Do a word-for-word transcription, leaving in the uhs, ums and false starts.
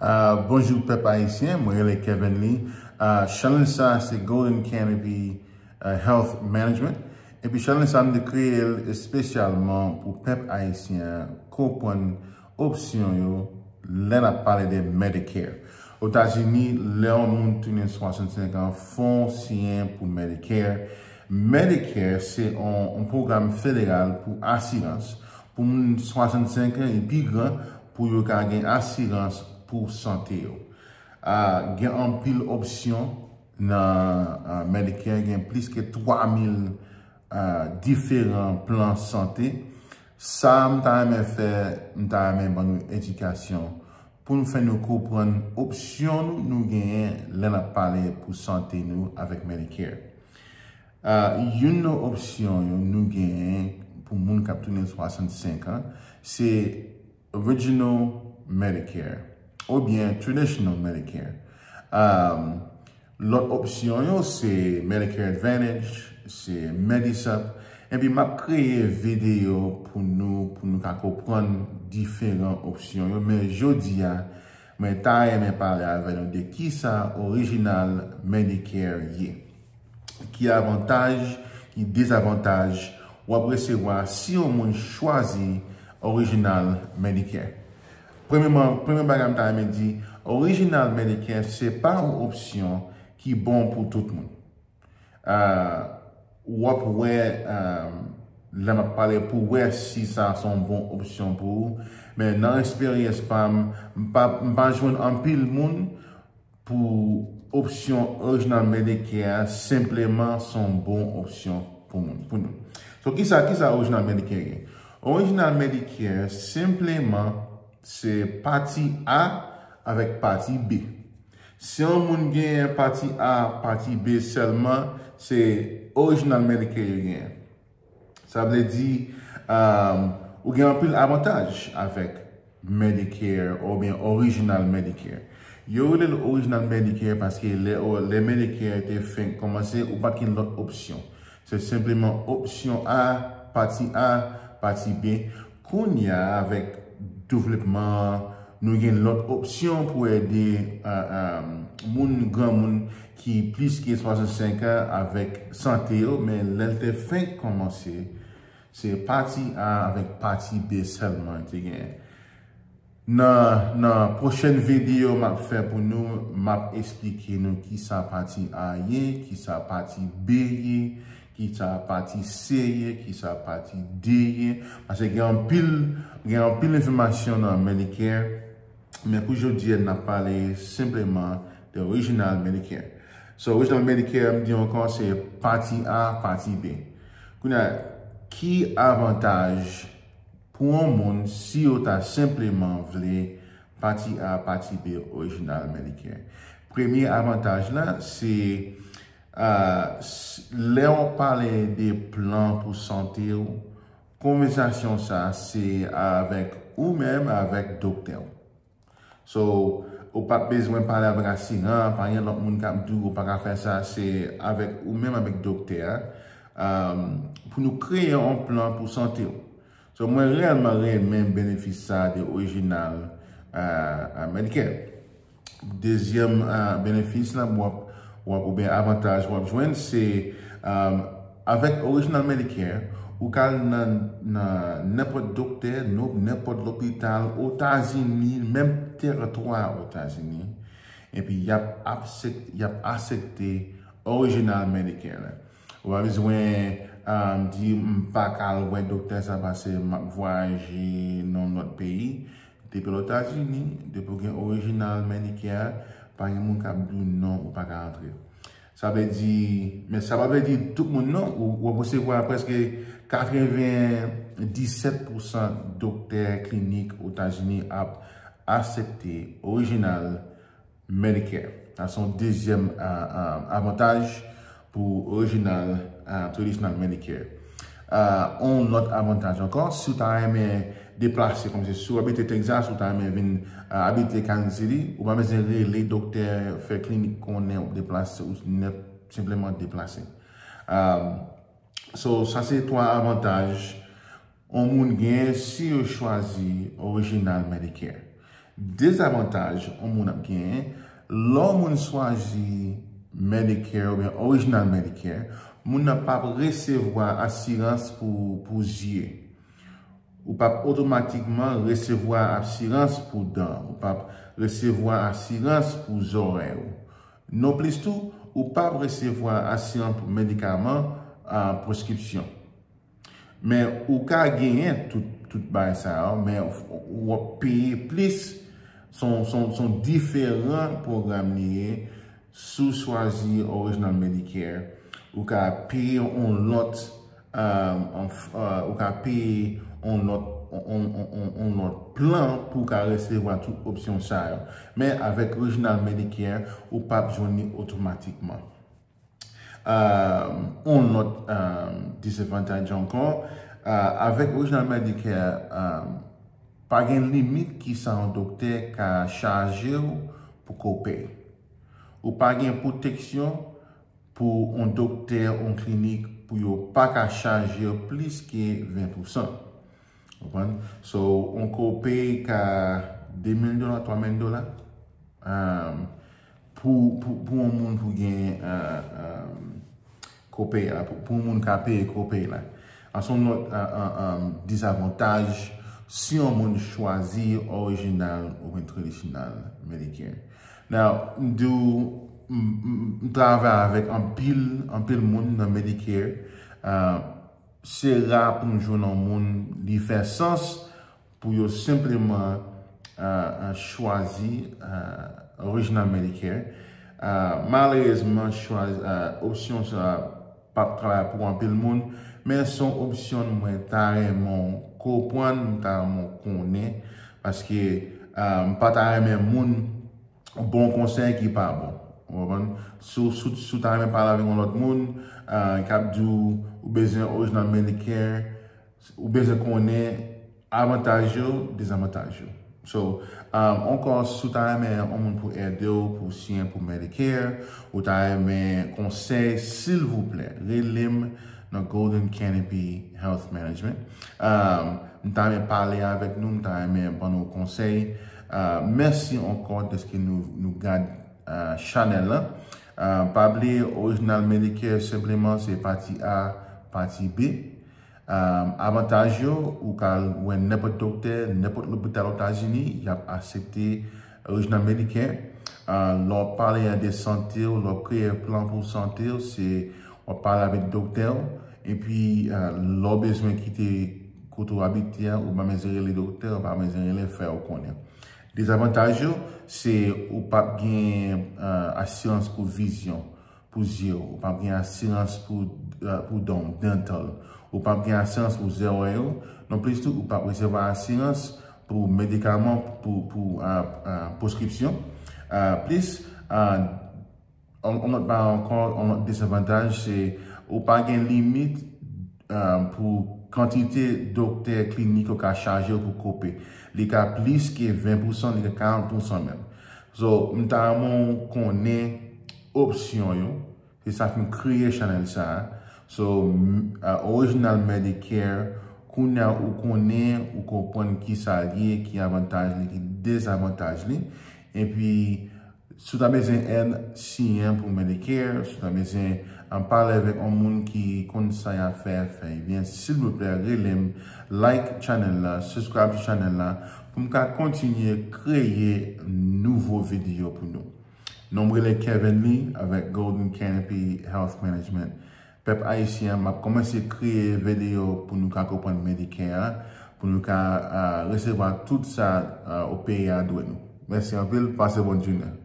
Uh, bonjou pèp ayisyen, mwen rele Kevin Lee. Uh, channel sa se Golden Canopy uh, Health Management. Epi channel sa m te kreye l espesyalman pou pèp ayisyen an konprann opsyon yo lè n ap pale de Medicare. Otazini, lè yon moun tounen swasannsenk an, fò w siyen pou Medicare. Medicare se yon pwogram federal pou asirans pou moun swasannsenk an e pi gran pou yo ka gen asirans pou sante yo. Uh, gen anpil opsyon nan uh, Medicare, gen plis ke twa mil uh, diferan plan sante. Sa m ta renmen fè, m ta renmen ban nou edikasyon pou nou fè nou konprann opsyon nou nou genyen lè n ap pale pou sante nou avèk Medicare. Uh, youn nan opsyon yo nou genyen pou moun k ap tounen swasannsenk an, se Original Medicare oubyen Traditional Medicare. Um, Lòt opsyon yo se Medicare Advantage, se MediSup. Epi m ap kreye videyo pou nou, pou nou ka konprann diferan opsyon yo. Men jodi a, mwen ta renmen pale avè nou de kisa Original Medicare ye. Ki avantaj, ki dezavantaj w ap resevwa si yon moun chwazi Original Medicare. Premyèman, premye bagay m ta renmen di, Original Medicare se pa yon opsyon ki bon pou tout moun. Uh, w ap wè, uh, lè m ap pale pou wè si sa se yon bon opsyon pou ou. Men nan eksperyans pa m, m pa, m pa jwenn anpil moun pou opsyon Original Medicare a senpleman se yon bon opsyon pou moun, pou nou. So, kisa, kisa Original Medicare ye? Original Medicare senpleman se pati A avèk pati B. Si yon moun genyen pati A, pati B sèlman, se Original Medicare yo genyen. Sa vle di, um, ou gen anpil avantaj avèk Medicare oubyen Original Medicare. Yo rele l Original Medicare paske lè, lè Medicare te fenk kòmanse, ou pa t gen lòt opsyon. Se senpleman opsyon A, pati A, pati B. Kounye a, avèk devlopman an, nou gen lòt opsyon pou ede uh, um, moun, granmoun ki plis ke swasannsenk an avèk sante yo, men lè l te fenk kòmanse, se pati A avèk pati B sèlman te genyen. Nan, nan pwochèn videyo m ap fè pou nou, m ap esplike nou kisa pati A ye, kisa pati B ye, kisa pati C ye, kisa pati D ye. Paske gen anpil, gen anpil enfòmasyon nan Medicare, men pou jodi a, n ap pale senpleman de Original Medicare. So, Original Medicare, m di ankò, se pati A, pati B. Kounye a, ki avantaj pou yon moun si yo ta senpleman vle pati A, pati B Original Medicare? Premye avantaj la, se uh, lè w pale de plan pou sante w, konvèsasyon sa se avèk ou menm, avèk doktè w. So, ou pa bezwen pale avèk asiran, pa gen lòt moun k ap di w ou pa ka fè sa, se avèk ou menm, avèk doktè a, um, pou nou kreye yon plan pou sante w. So, mwen reyèlman renmen benefis sa de Original uh, uh, Medicare. Dezyèm uh, benefis la, w ap, w ap, oubyen avantaj w ap jwenn, se um, avèk Original Medicare, ou ka al nan, nan nenpòt doktè, nan nenpòt lopital Otazini, menm tèritwa Otazini, epi y ap aksep-, y ap aksepte Original Medicare la. Ou pa bezwen um, di m pa ka al wè doktè sa paske m ap vwayaje nan yon lòt peyi. Depi Lèzetazini, depi w gen Original Medicare, pa gen moun k ap di w non, ou pa ka antre. Sa vle di, men sa pa vle di tout moun non, ou, w ap resevwa prèske katrevenndisèt pousan doktè klinik Etazini ap aksepte Original Medicare. Sa se yon dezyèm uh, uh, avantaj pou Original uh, Traditional Medicare. Uh, yon lòt avantaj ankò, si w ta renmen deplase, kòmsi si w abite Texas, ou ta renmen vin uh, abite Kansas City, ou pa bezwen rele doktè, fè klinik konnen w deplase, ou nèt senpleman deplase. Um, so, sa se twa avantaj yon moun gen si yo chwazi Original Medicare. Dezavantaj yon moun ap genyen, lè yon moun chwazi Medicare oubyen Original Medicare, moun nan p ap resevwa asirans pou, pou zye. Ou p ap otomatikman resevwa asirans pou dan. Ou p ap resevwa asirans pou zòrèy ou. Nonplis tou, ou p ap resevwa asirans pou medikaman, a, preskripsyon. Men ou ka genyen tout, tout bagay sa yo, men w ap peye plis. Se yon, se yon, se yon diferan pwogram li ye. Si w chwazi Original Medicare, ou ka peye yon lòt, um, yon f-, uh, ou ka peye yon lòt, yon, yon, yon, yon lòt plan pou w ka resevwa tout opsyon sa yo. Men avèk Original Medicare, ou p ap jwenn li otomatikman. Um, yon lòt, um, disadvantage ankò, uh, avèk Original Medicare, um, pa gen limit kisa yon doktè ka chaje w pou kopèy. Ou pa gen pwoteksyon pou yon doktè, yon klinik, pou yo pa ka chaje w plis ke ven pousan. Konprann? So, yon kopèy ka de mil dola, twa mil dola. Um, pou, pou, pou yon moun pou gen, uh, um, kopèy la, pou, pou yon moun ka peye kopèy la. An se yon lòt, uh, uh, um, dezavantaj si yon moun chwazi Original oubyen Traditional Medicare. Now, m di w, m, m, m travay avèk anpil, anpil moun nan Medicare. Uh, se ra pou m jwenn yon moun li fè sans pou yo senpleman, uh, uh, chwazi, uh, Original Medicare. Uh, malerezman, chwazi, uh, opsyon sa p ap travay pou anpil moun, men se yon opsyon mwen ta renmen w konprann, m ta renmen w konnen, paske, uh, m pa ta renmen moun bon konsèy ki pa bon. Ou konprann? Si w, si w, si w ta renmen pale avèk yon lòt moun, uh, k ap di w, ou bezwen Original Medicare, ou bezwen konnen avantaj yo, dezavantaj yo. So, um, ankò, si w ta renmen yon moun pou ede w, pou siyen pou Medicare, ou ta renmen konsèy, silvouplè, rele m nan Golden Canopy Health Management. Um, m ta renmen pale avèk nou, m ta renmen ban nou konsèy. Uh, mèsi ankò dèske nou, nou gad, uh, chanèl la. Uh, pa bliye, Original Medicare, senpleman, se pati A, pati B. Um, avantaj yo, ou ka wè nenpòt doktè, nenpòt lopital Etazini, y ap aksepte Original Medicare. Uh, lè w ap pale de sante w, lè w ap kreye plan pou sante w, se w ap pale avèk doktè w. Epi, uh, lè w bezwen kite kote w abite a, ou pa bezwen rele doktè, ou pa bezwen rele frè w konnen. Dezavantaj yo, se ou p ap gen, uh, asirans pou vizyon, pou zye w. Ou p ap gen asirans pou, uh, pou dan w, dental. Ou p ap gen asirans pou zòrèy ou. Nonplis tou, ou p ap resevwa asirans pou medikaman, pou, pou, uh, uh, preskripsyon. Uh, plis, uh, yon, yon lòt bagay ankò, yon lòt dezavantaj, se ou pa gen limit, uh, pou kantite doktè, klinik yo ka chaje w pou kope. Li ka plis ke ven pousan, li ka karant pousan menm. So, m ta renmen w konnen opsyon yo. Se sa k fè m kreye chanèl sa a. So, m, uh, Original Medicare, kounye a ou konnen, ou konprann ki sa l ye, ki avantaj li, ki dezavantaj li. Epi, si w ta bezwen èd, siyen pou Medicare, si w ta bezwen, um, pale avèk yon moun ki konn sa y ap fè, fè, ebyen, silvouplè, rele m, like chanèl la, subscribe to chanèl la, pou m ka kontinye kreye nouvo videyo pou nou. Non m rele Kevin Lee avèk Golden Canopy Health Management. Pèp ayisyen an, m ap kòmanse kreye videyo pou nou ka konprann Medicare a, pou nou ka, ah, resevwa tout sa, ah, peyi a dwe nou. Mèsi anpil, pase bòn jounen.